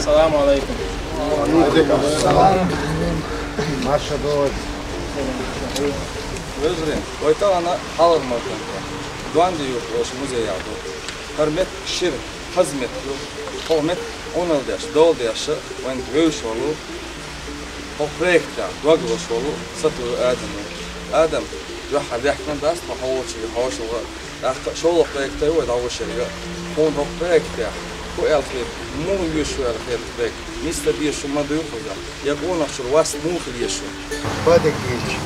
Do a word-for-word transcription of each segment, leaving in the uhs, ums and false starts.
Салам алейкум. Марша дой. Вежарий, вай тахана Хьалхармартан Донди юхь йолча музее яхь ду. ХӀара меттиг шира хаза меттиг ю. ХӀокху меттан Ӏуналла деш, дола деш, вайна вевзаш волу, хӀокху проектехь дог лозуш волу Сатуев Адам ву. Адам, юьххьехь лаьттина дац тхо хьо волчу хьошалгӀа, тӀаккха а шолгӀа проект а ю вай дӀагӀуш ерг. Тхуна хӀокху проектехь хӀун аьлла хета, муха йоьшу аьлла хета проект? Нисдан дезаш ма дуй кхузахь, я къонахчуьра васт муха хила езаш ю? Бадагийча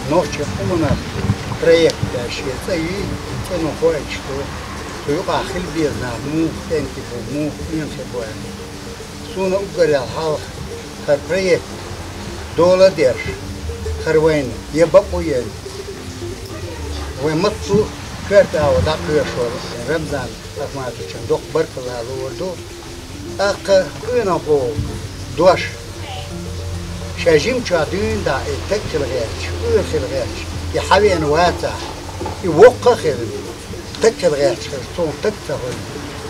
нохчийн къонах проект аьлла шен цӀе йий, цӀе ма хоуьйтуш ду. Цу юкъахь хила беза нах муха кӀентий бу, муха къен хир бу аьлла. Суна уггаре хьалха хӀара проект дола а деш, хӀара вайна я бакъо а йина, вай массо а коьрта агӀор дӀакхоьшуш волу Рамзан Ахматовична доккха баркалла лур ду. ТӀаккха къонах боху дош, ша жимачохь дуьйна дӀа и стаг хила гӀерташ, къонах хила гӀерташ, и хьавеана вацахь, и воккха а хилла, стаг хила гӀерташ хилча, цунна стаг ца хуьлу.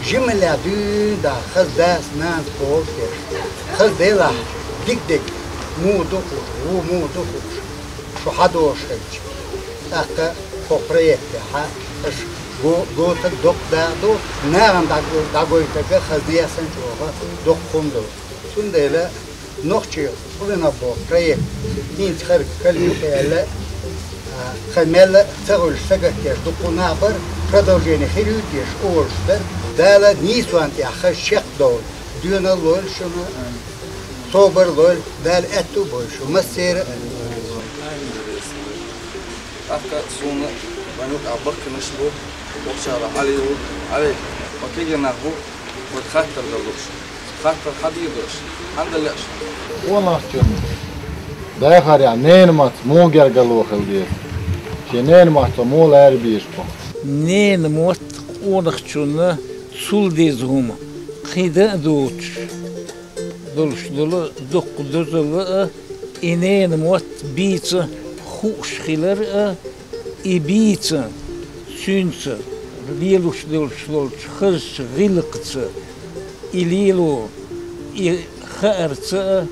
Жималлехь дуьйна дӀа хаза дас, нанас бохург деш, хаза делахь, дика дерг муха ду хууш, вон муха ду хууш, шу хьадогӀуш хилча. ТӀаккха хӀокху проектехь аша го-, гойтург доккха дакъа ду, нахана дӀаго-, дӀагойтург а хаза десна чӀогӀа доккха хӀума ду. Цундела нохчийн къонах боху проект хӀинца хӀара кара ю аьлла, а, хӀара мелла а ца хуьлуш сагатдеш дуккха нах бара, продолжение хир ю дезаш олуш дара. Дала нийсонна тӀехь хаза чекхдовла доьналла лойла шуна, собар лойла, Дала аьтту а бойла шу массеран а. ТӀаккха суна вайн юкъахь баккхийнаш бу, воккхачарах Ӏали ву, Ӏали, ма кегий нах бу, вайга хаттар дала лууш. Хаттар хьан дийр ду аша? Хьан дан лаьа шуна? Къонахчун дахарехь ненан мотт муха гергарло хила деза? Шен ненан маттах муха лара безаш бу? Ненан мотт къонахчунна цул деза хӀума, кхин дан а доцуш долуш долу доккха дозалла а, и ненан мотт бийца хууш хилар а, и бийца, цуьнца лелош долуш долчу хазачу гӀиллакхца и лело, и хаарца а,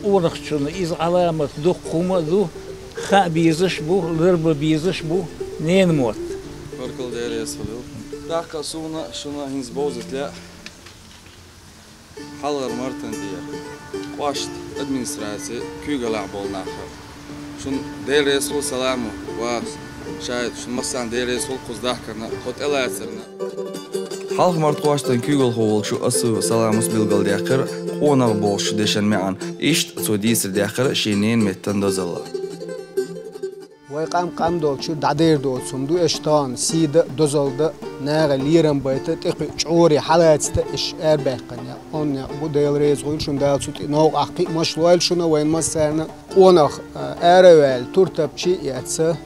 къонахчунна иза Ӏаламат доккха хӀума а ду, хаа безаш а бу, ларбан безаш а бу ненан мотт. Баркалла, Дела реза хуьлда. ТӀаккха суна шуна хӀинца бовзийта лаьа Хьалхармартан дехьа кӀоштан администрацин куьйгаллехь болу нах. Шуна Дела реза хуьлда, Саламу, ва Шайд, шуна массарна Дела реза хуьлда кхуза дахкарна, тхо тӀелацарна. Хьалхармартан кӀоштан куьйгалхо волчу Асуева Саламас билгалдаьккхира къонах бохучу дешан маьӀна. Иштта цо дийцар даьккхира шен ненан меттан дозалла. Вай къам къам долчуьра дӀадер доцу хӀума ду, аша тахана сий дан а, дозалла дан а, наха лерам байта а, тӀекхуьу чӀогӀа хьалаца дан а аша арабаьккхина некъ, онда некъ бу, Дела реза хуьлда шуна, Дала цу тӀе новкъахь кхиамаш лойла шуна, вайн массарна. Къонах, а, ара а ваьлла, туртапчий а эцна,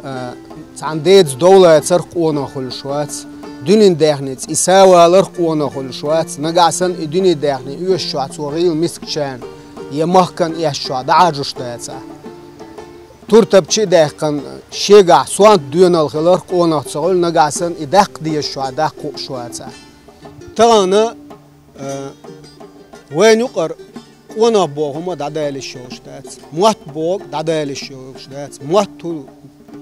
а, цхьана деца дов лацарх къонах хуьлуш вац, дуьненан даьхница и са валарх къонах хуьлуш вац, нагахь санна и дуьненан даьхни оьшучохь цо гӀийла мискачарна я махкана эшначохь дӀа Ӏаржуш дацахь. Туртапчий а даьккхина, шегахь сонта доьналла хиларх къонах ца хуьлу, нагахь санна и даккха дезачохь даккха хууш вацахь. Тахана, а, вайна юкъара къонах боху хӀума дӀадала йиш йолуш дац, мотт бохург дӀадала йиш йолуш дац. Мотт хӀун?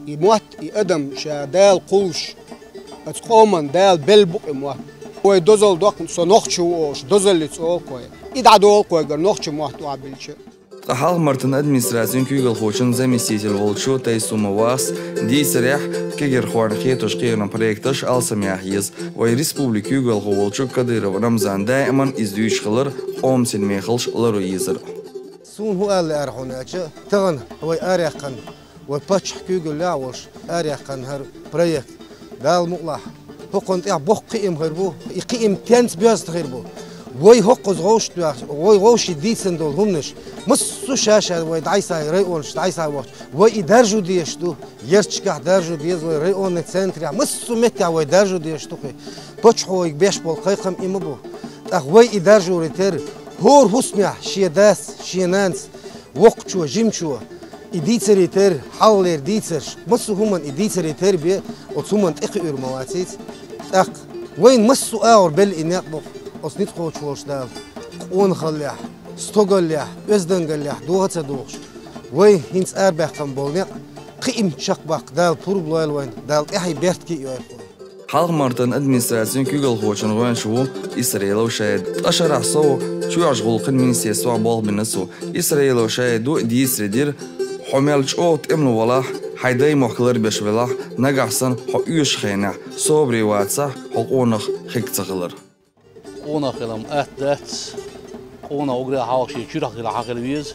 И мотт, и адам ша Дала кхуллуш, оцу къоман Дала белла бу-кх и мотт. Вай дозалла доккху, со нохчо ву олуш, дозаллица олу-кх вай. И дӀадолу-кх вайгара нохчийн мотт охьабиллича. Ткъа Хьалхармартан администрацин куьйгалхочун заместитель волчу Тайсумов Вахас дийцарехь, кегирхойн хеташ кхеран проекташ алсамъяха еза. Вайн республикин куьйгалхо волчу Кадыров Рамзана даиман иза дуьйцуш хилар, къоман синмехаллаш ларъян езара. Суна хӀун ала лаьара хьуна аьлча, тахана вай араяьккхина, вай паччахьан куьйгаллехь а волуш араяьккхина хӀара проект. Дала мукъалахь, хӀокхунна тӀехь боккха кхиам хир бу, и кхиам тенца боьзна хир бу. Вай хӀокхуза гӀовшах доьхна, вай гӀовший дийцина долу хӀуманаш, массо а ша-ша вай дӀасхьа районаш дӀасхьа вахча, вай и даржо дезаш ду, ярташкахь даржо деза, вай районный центрехь, массо а меттехь вай даржо дезаш ду-кх и. Паччахьо вайга беш болу кхайкхам и ма бу. ТӀаккха вай и даржорий терра, хӀора хӀусамехь шен дас, шен нанас, воккхачо, жимачо, и дийцарий терра, хьалхалера дийцарш, массо а хӀуманна и дийцарий терра бен, оцу хӀуманна тӀекхуьур ма ваций иза. ТӀаккха вайна массо а агӀор белла и некъ бу-кх, оцу ницкъ кхочуш волчу Дала. Къонахаллехь, стогаллехь, оьздангаллехь доха ца догӀуш, вай хӀинца арабаьккхина болу некъ кхиамца чекхбаккха Дала пурба лойла вайна, Дала тӀаьхье беркате йойла вайна. Хьалха-Мартан администрацин куьйгалхочун гӀоьнча ву Исраилов ШаӀид. Ткъа шарахь сов чоьхьарчу гӀуллакхийн министерствохь болх бина цо. Исраилов ШаӀидо дийцаре дира, хьо мел чӀогӀа тӀеман валахь, хьайн даймохк ларбеш велахь, нагахь санна хьо оьшучу хенахь собаре вацахь, хьо къонах хирг ца хилар. Къонах хилам атта дац, къонах уггар а хьалха шен чуьрахь хилла хьан хила веза.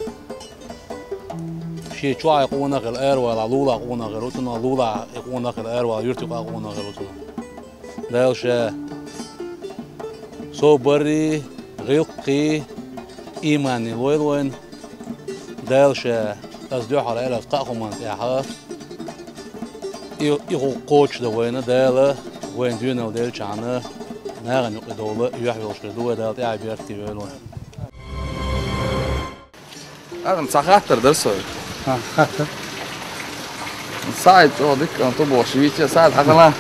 Шен чохь а къонах хилла аравала, лулахь къонах хилла ву цунах, лулахь а къонах хилла аравала, юьртахь а къонах хилла ву цунах. Дала ша собаррий, гӀиллакхий, ийманний лойла вайна. Дала ша, ас дуьхьал аьлла, ас кхаа хӀуманна тӀехь, и, и гӀуллакх кхочушдан вайна Дала, вайна доьналла деллачхьана, нахана юкъа довла, юьхь йолуш хир ду вай, Дала тӀаьхье беркате йойла вайна. Адам, цхьа хаттар дара со. ХӀа, хаттар. СаӀид чӀогӀа дика кӀант ву бохуш вийча, СаӀид хьахана.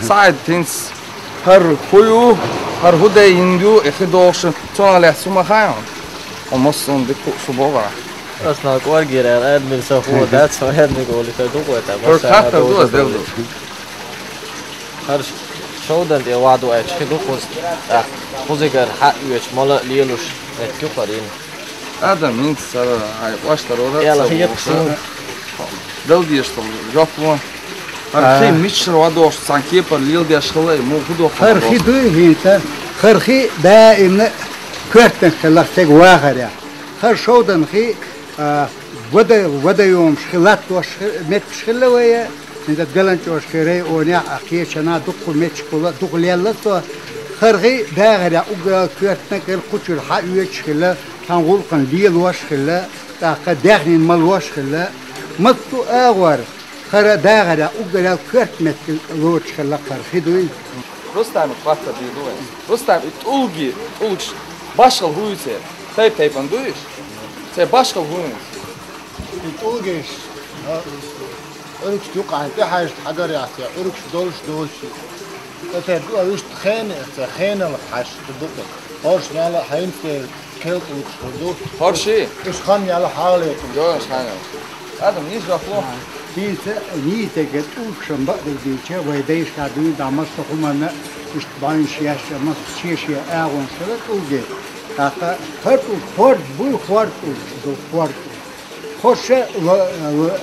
СаӀид, хӀинца хӀара хӀун ю, хӀара хӀун дайина ю, и хи дохуш, цунах лаьцна хӀума хаьий хьуна? Хьо массо а дика хууш ву боху ахь. Ас нах кӀоргера аьлла, адамийн са хӀума дац, хьо адамийн гӀоле ша дукха вай тӀе. ХӀара хаттар ду, ас делла ду. ХӀара шовдан тӀе ваду аьлча, хи ду кхуза. ТӀаккха кхузигара хьаоьцуш, мала а лелош, меттиг ю хӀара йина. Адам, хӀинца хӀара хьайн кӀоштара вара а ца хеташ ву суна. Дала дезаш долу жоп ло. ХӀара хи мичара вадохуш, цхьана кепара леладеш хилла, и муха хӀун доху? ХӀара хи дуй хӀинца, хӀара хи даимна коьртаниг хилла стеган вахарехь. ХӀара шовдан хи, а, вада-, вадаемаш хи латтош хи-, меттигаш хилла вайн, хӀинца ГаланчӀожахи районехь а, кхечанхьа дуккха меттигаш хилла, дукха лелла цо. ХӀара хи дахарехь уггар коьртаниг хилла, кху чуьра хьаоьцуш хилла, цхьана гӀуллакхана лелош хилла, тӀаккха даьхнина малош хилла. Массо а агӀор хӀара дахарехь уггар коьрта меттиг лоцуш хилла хӀара хи дуй. Рустамна хаттар дийр ду вайн. Рустам, и тӀулги, тӀулгаш башхалла хӀун ю церан? Тайп-тайпана дуй уьш? Церан башхалла хӀун ю? И тӀулгаш, а, Ӏуьргаш юкъахь тӀехьаьжча хьагарехь, церан Ӏуьргаш долуш доцуш. Эцар ду а вуьшта хена, церан хенал хьаьжча ду-кх. ХӀорш мел а хьаьнца Кхел тӀулгаш хир ду. ХӀорший? Уьш хан яла хьале тӀулгаш. Йо, уьш хан яла. Адам, нийса жоп ло. ХӀинца нийсага тӀулгашна бакъдерг дийча, вай дайшкара дуьйна дӀа массо а хӀуманна, иштта бӀаьвнаш еш, массо а шен-шен агӀонаш хилла тӀулге. ТӀаккха хӀара тӀулг хӀорд буй, хӀорд тӀулгаш ду, хӀорд тӀулг. ХӀорша ло-, ло-,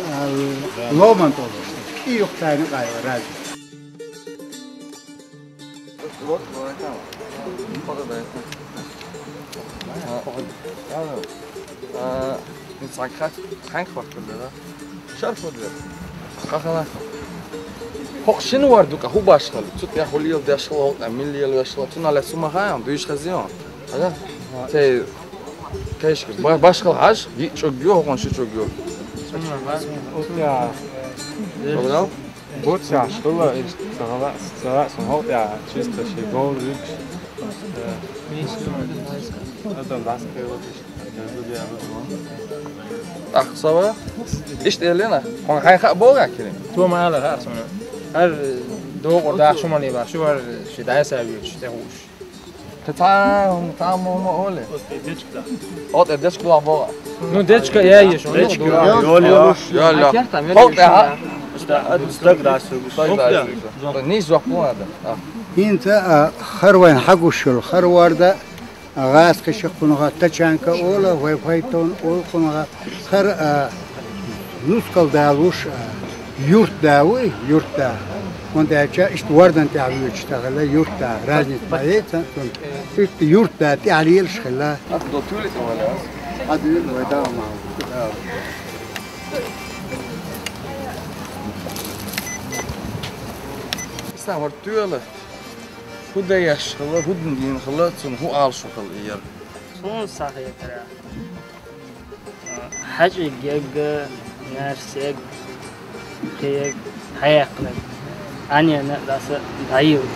ломан тӀулгаш. И юкъ тайна къайла рази. А, а, ну, цхьа хат-, хьаьнга хӀоттар дара? Шарф ву дара. Хахана. ХӀокху шина вар ду-кх хӀун башхалла? Цу тӀехь хӀун леладеш хилла, хӀокху тӀехь мила лелавеш хилла? Цунах лаьцна хӀума хаьий хьуна? Дуьйш хезний хьуна? Ага. Цей, кешка, ба-, башхалла хьажа, йиъ чӀуг ю, хӀокхуьнан ши чӀуг ю. Добрал? Буц яхьаш хилла, иштта ца хала, ца лаьа суна хӀокху тӀехь чисто ши говр вуьгуш. Адам дӀасакхайла иштта. Ахь сава? Иштта эллина? Хьуна хьайн хаа богӀа, Керим? Тома ала хаьа суна. ХӀара докъур даха шу ма лийла, шу хӀара ши дӀаса вуьгуш, тӀе хууш. Кхин цхьа, цхьа мо, мо оле. Оцу тӀе дечка лохьа боху. Ну, дечка яй шу. Дечка. Йо, йо, йо. Йо, йо. Хьо тӀе, а? Стаг дац. Стаг дац. Нийса жоп ма ада. А. ХӀинца, а, хӀара вайна хьагуш йолу, хӀара ворда, а, гӀазкхи шакхунга тачанка ола, вай файтон олхунга. ХӀара, а, нускал далуш, а, юрт да вуй, юрт да. ХӀунда аьлча иштта вордан тӀехь воьдуш ца хилла, юрт да. Разница ма яц цунна. Иштта юрт да тӀехь лелаш хилла. Ат до туьлик валя. Ат вил вай да ма. Сан вар туьла. ХӀун деш хилла, хӀун дина хилла, цунна хӀун ала шу хилла яра? Суна схьахетарехь. ХьаьжкӀиг егга, наьрс егга, кхин егга, хьаяккхинарг. Ӏанена а даса дӀайилла,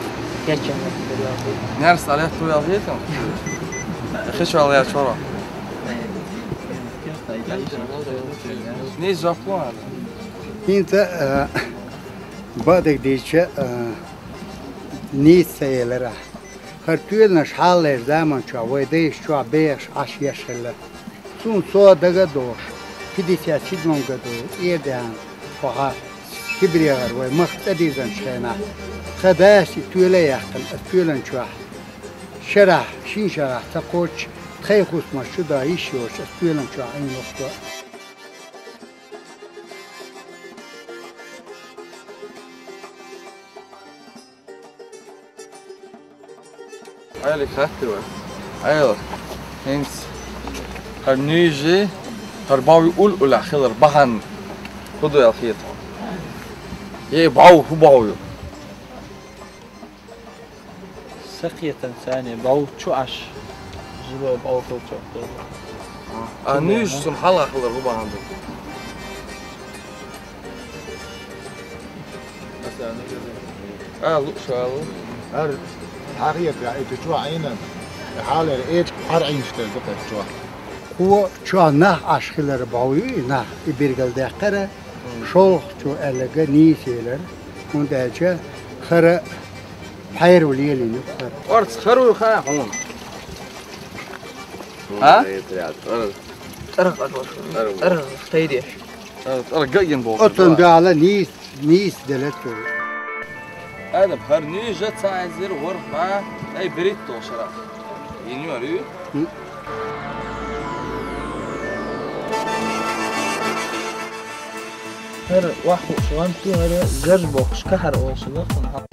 кечам а хир йолу. Наьрс дӀалетта ву ял хетам? Хи чохь лаьа чоро. Нийса жоп ма ада. ХӀинца, а, бакъдерг дийча, а, нийса ца елара. ХӀара тоьланаш хьалхалерча заман чохь вай дайша чохь бехаш Ӏаш еш хилла. Суна со дага а долуш, пятьдесят седьмом году тӀера даьхна, кху хьан КибрегӀара вай мах тӀедирзинчу хенахь, тхан дас и тоьла а яьккхина, аса тоьлан чохь шарахь, шина шарахь ца кхоччуш, тхайн хӀусамаш чу дан йиш йоцуш, аса тоьлан чохь Ӏийна ву со. Ӏели хатти вай. Ӏела, хӀинца хӀара нуьйжи, хӀара бӀов уллехь хилар бахьана хӀун ду аьлла хета хьуна? Е бӀов, хӀун бӀов ю? Сакхетан царна бӀов чу Ӏаш, жима бӀов хилчохь долу. А нуьйжи цунна хьалха хилар хӀун бахьана ду? А, лууш ала. ХӀара хьагӀ а, и чохь Ӏийна, хьалера эчиг хӀара Ӏийначу дерг ду кху чохь. Кху чохь нах Ӏаш хилар бӀов ю, и нах и биргал даьккхира, шолгӀачо аьлларг нийса елира, хӀунда аьлча хӀара пхьера лелийна ю хӀара. Орца хӀара вуй хаьа хьуна? А? ТӀарах къадош. ТӀарах тайдеш. ТӀарах ган боху. Оцунна дуьхьал нийса, нийса делира цо. Адам, хӀара нуьйжа ца хьаьзира ворхӀ, ай, берхӀитта шарахь. Йина ю хӀара ю? ХӀара охьахууш ван цу, хӀара зарж бохуш кахьар олуш лахана.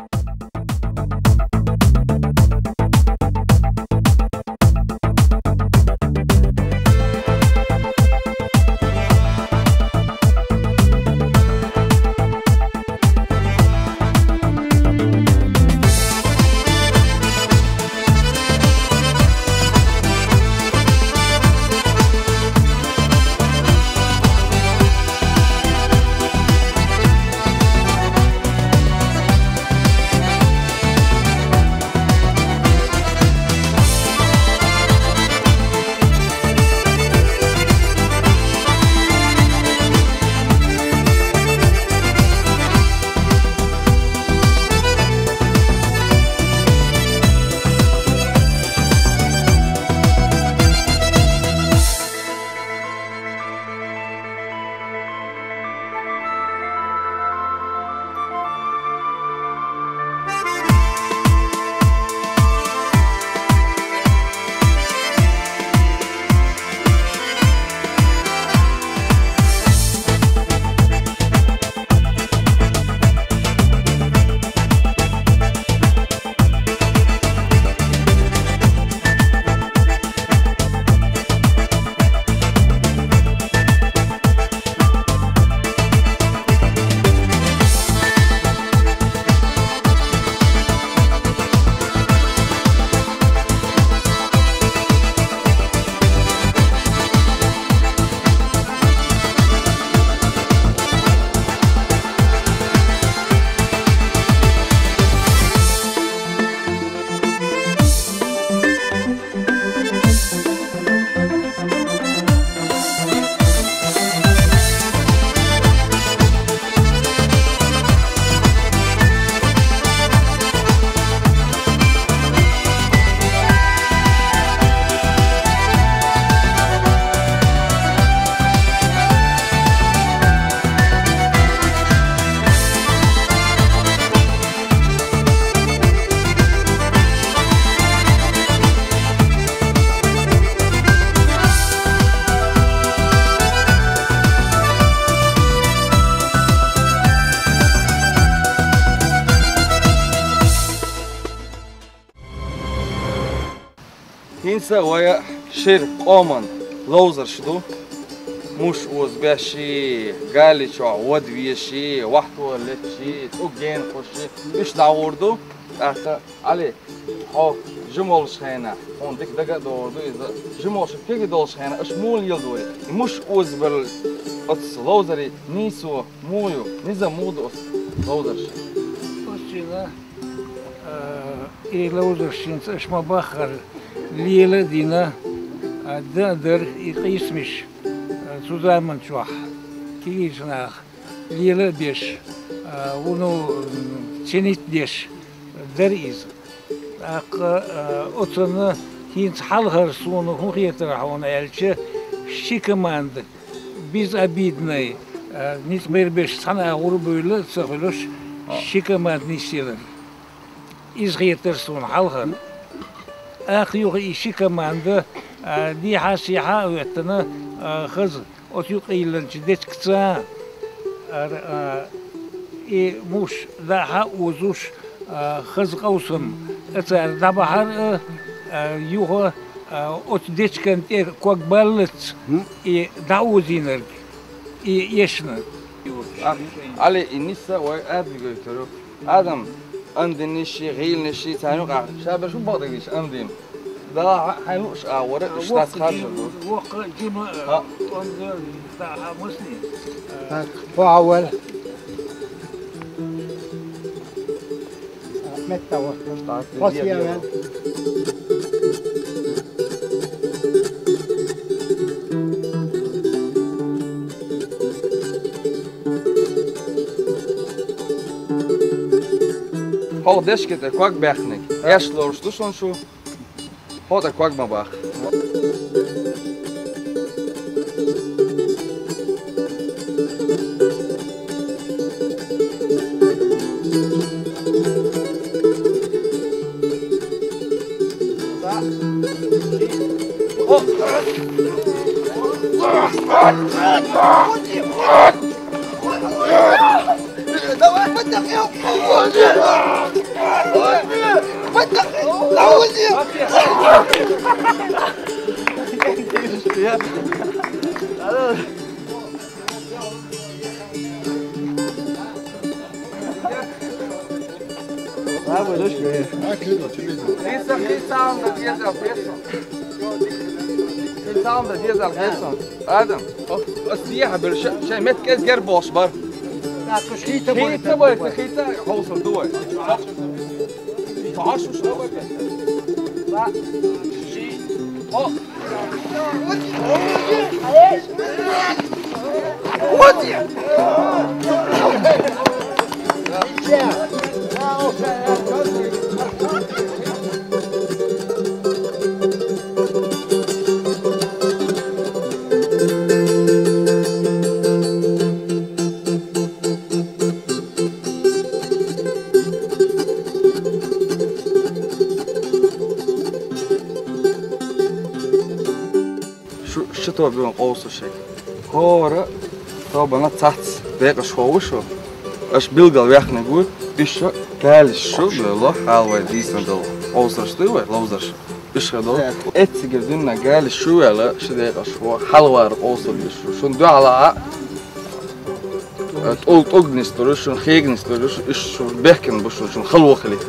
ХӀинца вай шира къоман ловзарш ду. Муш озабеш, гали чохь вада веш, вахто леташ, цӀу генахуш, уьш дӀагӀур ду. ТӀаккха, Ӏели, хьо жима волчу хенахь, хьуна дика дага а догӀур ду иза, жима волчу кегий долчу хенахь аша муха леладора? И муш озабар оцу ловзарийн нийсо муха ю, низам муха ду оцу ловзаршна? Оццула, а, и ловзаршца аша ма-баххара лела а дина, а, дан а дара и къийсамаш, а, цу заман чохь кегийчу наха лела а беш, а, вуно, м, цӀанийта а деш дара иза. ТӀаккха, а, оцунна хӀинца хьалхара сона хӀун хетар хьуна аьлча, ши команда, безобидный, а, ницкъ бербеш цхьана агӀор буйла ца хуьлуш, ши команда нисъелар. Иза хетар сона хьалхара. ТӀаккха юха и ши команда, а, дехьа-сехьа а хӀоьттина, а, хаза. Оцу юкъа йиллинчу дечкаца, а, а, и муш дӀа-хьа а озуш, а, хаза къовсам цара дӀабахьара, а, а, юха, а, оцу дечкан тӀе ког баллалц и дӀаозийнарг, и эшна. А, Али, и нисса вай Адига гойтура. Адам, андинниш, гӀийлниш, царна юкъахь ша берш хӀун бакъдерг дийша, андин? Да, хьайн лууш агӀора, а, иштта воккха харжа ду. Воккха жима, а, онда, да, хьан масни? Так, хьо агӀор. Метта воккха. Так, хьо де, де, севел. ХӀокху дешка тӀе ког баьхнарг, эшна лоруш ду шуна шу? ХӀокху тӀе ког ма баккха. Адам, ас дехьа берш шайн меттиг кӀезиг бохуш бара. Хийца вай, хийца хьовсур ду вай. Шу ши тоба юкъана къовсур шу. ХӀора тобанна цхьацца декъашхо ву шу. Аша билггал ваьхнарг ву, уьш галаш шу бевлла, хьалха вай дийцина долу къовсарш ду вай, ловзарш. Уьш хир долу. Эццигара дуьйна галаш шу ваьлла, ши декъашхо, хьалхара къовсарг ду шу. Шуна дуьхьал а, э, тӀу-, тӀулг нисдалур ду шуна, хега нисдалур ду шуна, уьш шуна бехкина бу шуна, шуна хала ваха хилийта.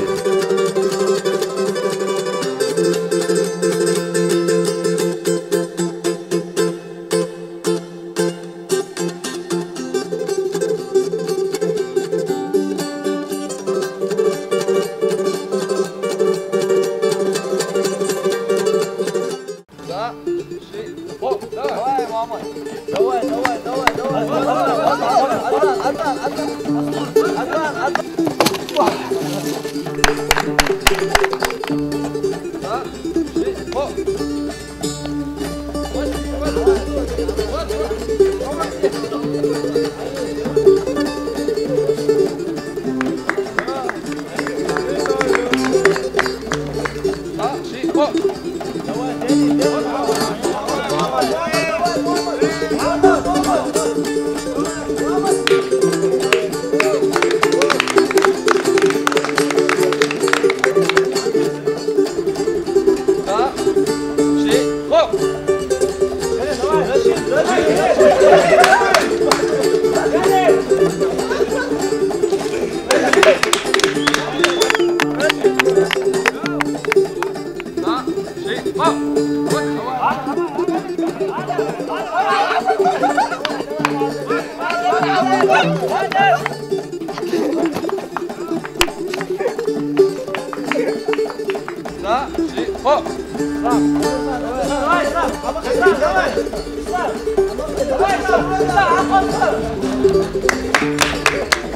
Да, ши, хоп, давай. Давай, мама. Давай, давай, давай, давай.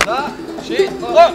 Да, ши, хоп.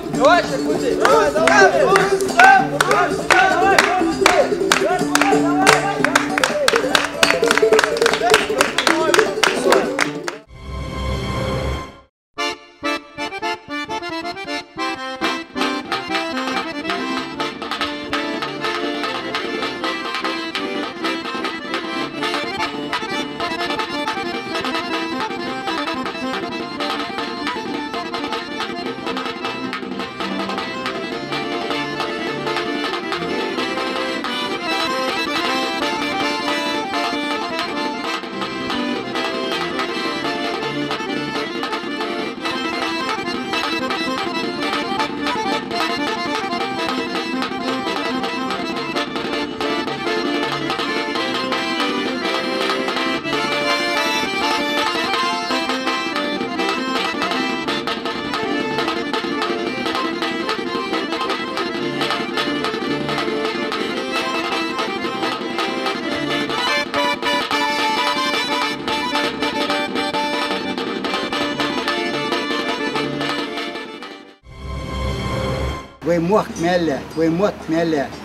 Вай мохк мел лаьтта, вай мотт мел лаьтта.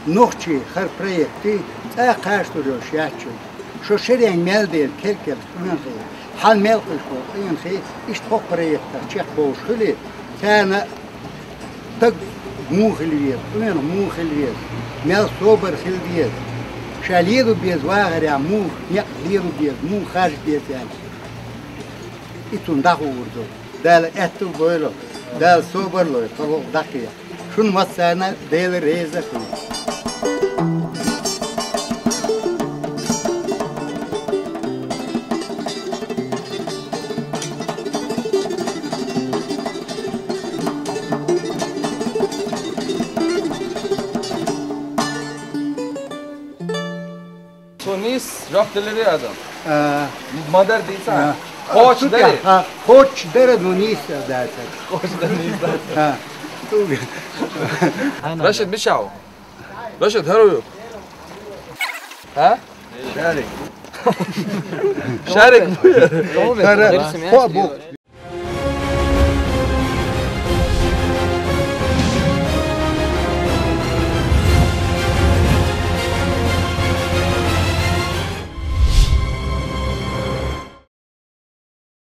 Нохчий хӀара проект цӀа кхачалур йолуш яц шуна. Шо шеренга мел дела, керкелаш къонахий, хьан мел кхуьйсуш болу къонахий, иштта хӀокху проектах чекхбовлуш хуьлий, царна стаг муха хила веза, къонах муха хила веза, мел собар хила деза. Ша лело беза вахарехь муха некъ лело беза, муха харжа деза аьлла. И цунна дӀахуур ду. Дала аьтту а бойла, Дала собар а лойла, тхан вовшах дӀакхехьа. Шуна массарна Дела реза хуьлда. Цо нийса жоп делира адам. А, ма-дарра дийца. А, кхочуш а, дарий? А, кхочуш дара, но нийса дац. Кхочуш дара, нийса дац. А. Рашид, мичахь ву? Рашид, хӀара ву? А? Шарик. Шарик ву? ХӀара, хӀо бу.